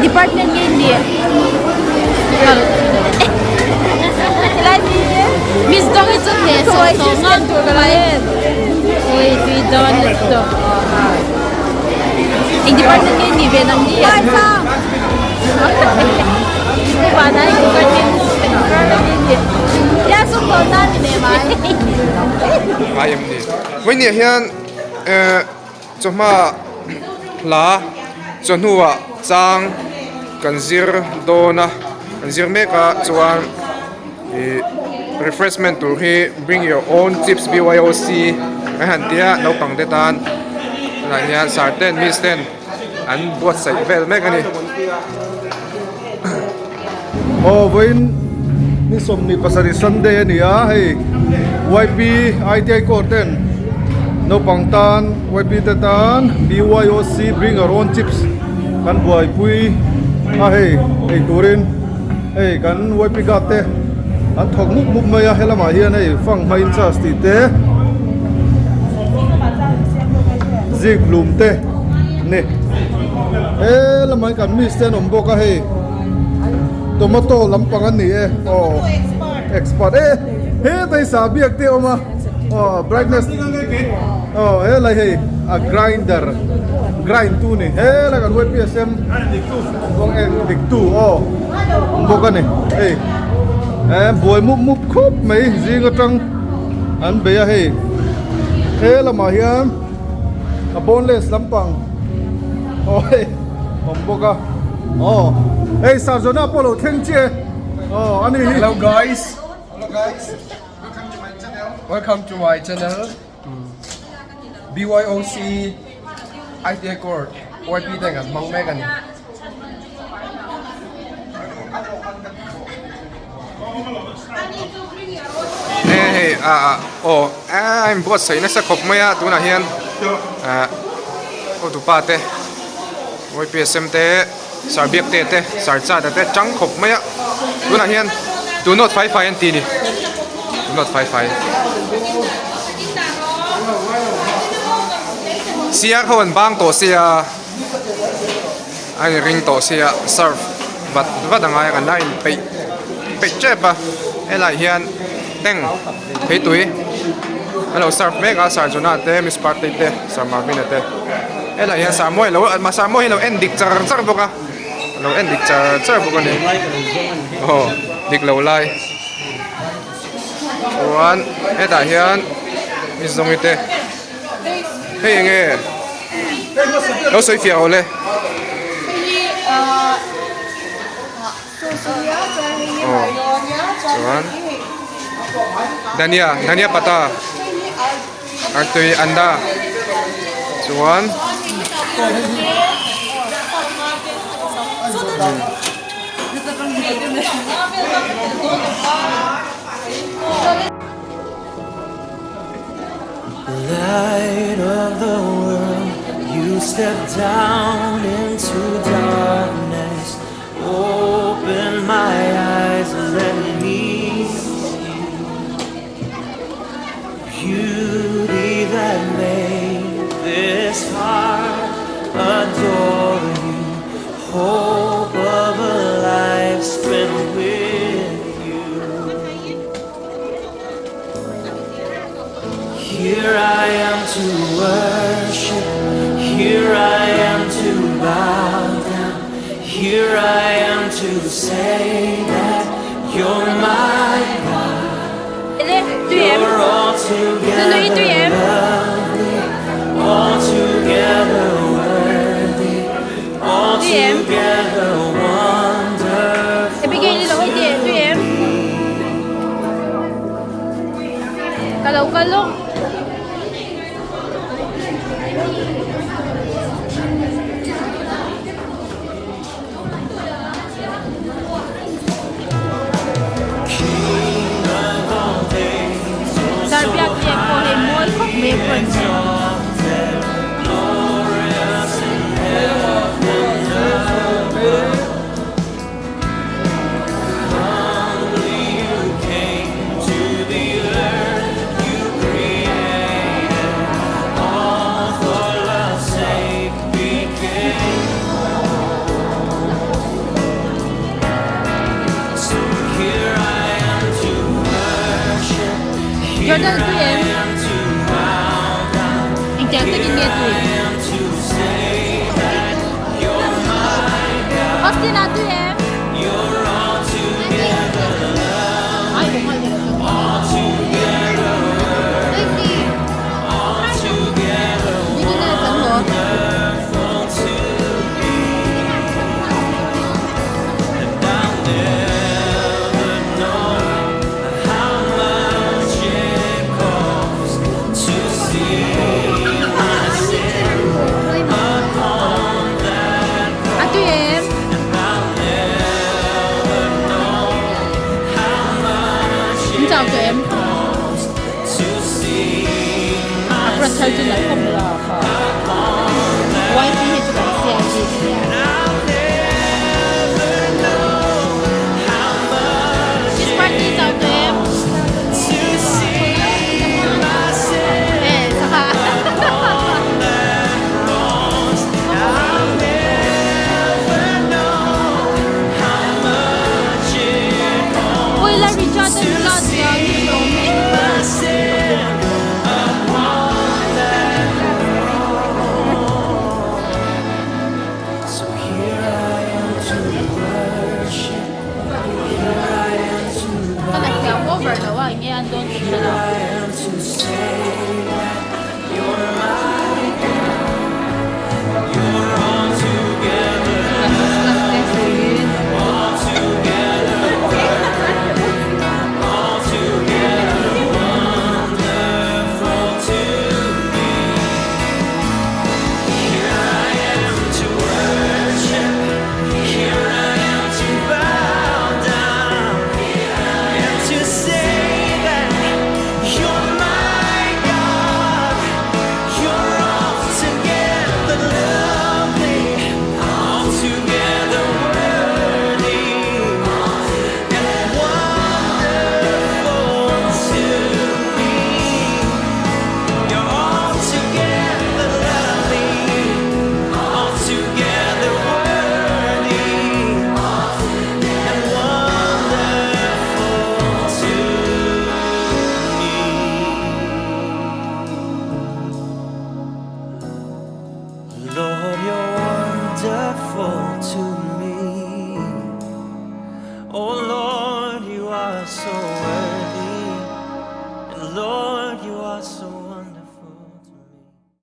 department nge in nih? Helai hi Miss Dong hi chu hneh sawh sawh ngam mai. Ui tui dawn lutuk. Eng department nge in nih ve nang ni? Ngai em ni. Vawinia hian eh chawhma hla chawhnuah chang kan zir dawn a kan zir mek a chuan ih refreshment tur hi bring your own chips BYOC an han tia naupang te tan tunah hian sir ten miss ten an buatsaih vel mek a ni. Aw vawiin ni 27 Sunday a ni a hei YP ITI Corps ten naupang tan YP te tan BYOC bring your own chips kan buaipui a hei ei turin hei kan YP guard te an thawk mup mup mai a helamah hian hei fanghma in charge tih te zik hlum te ni he lamah hian kan miss te an awm bawk a hei tomato lampang a ni e aw expert e hetai sa biak te a awm a aw brightness aw helai hei a grinder grind tu ni helai kan ypsm kawng en dik tu aw awm bawk a ni hei eh buai mup mup khawp mai zing atang an bei a hei he lamah hian a boneless lampang aw hei awm bawk a aw hei Sarzona pawh lo thleng chiah e aw ani hi Hello guys Hello guys Welcome to my channel BYOC ITI Court YP te kan hmang mek a ni. Hei ah aw a in buatsaih nasa khawp mai a tunah hian ah hotupa te YPSM te sir biak te te sir chat te tang khawp mai a tunah hian do not fai fai an ti a ni do not fai fai siar ho an bang tawh sia a in ring tawh sia serve vat vat a ngai a kan la in peih peih tep a helaiah hian tank theitui an lo serve mek a sir Jonah te miss partei te sir Marvin a te helaiah hian sir mawi alo sir mawi hi alo en dik char char bawk a alo en dik char char bawk a ni aw dik lo lai chuan hetah hian miss zawngi te hei eng nge lo sawi fiah awle. Aw chuan dhania dhania pata artui anda chuan Light of the world you step down into darkness Open my eyes and let me see Beauty that made this heart adore you Hope of a life spent with you Here I am to worship Here I am to bow down Here I am to say that you're my God You're altogether lovely Altogether worthy Altogether wonderful to me Ka lo kal lawk. Darbiak te pawh hei mawi khawp mai a front hian. Jordan tui em? Engtiang takin nge tui?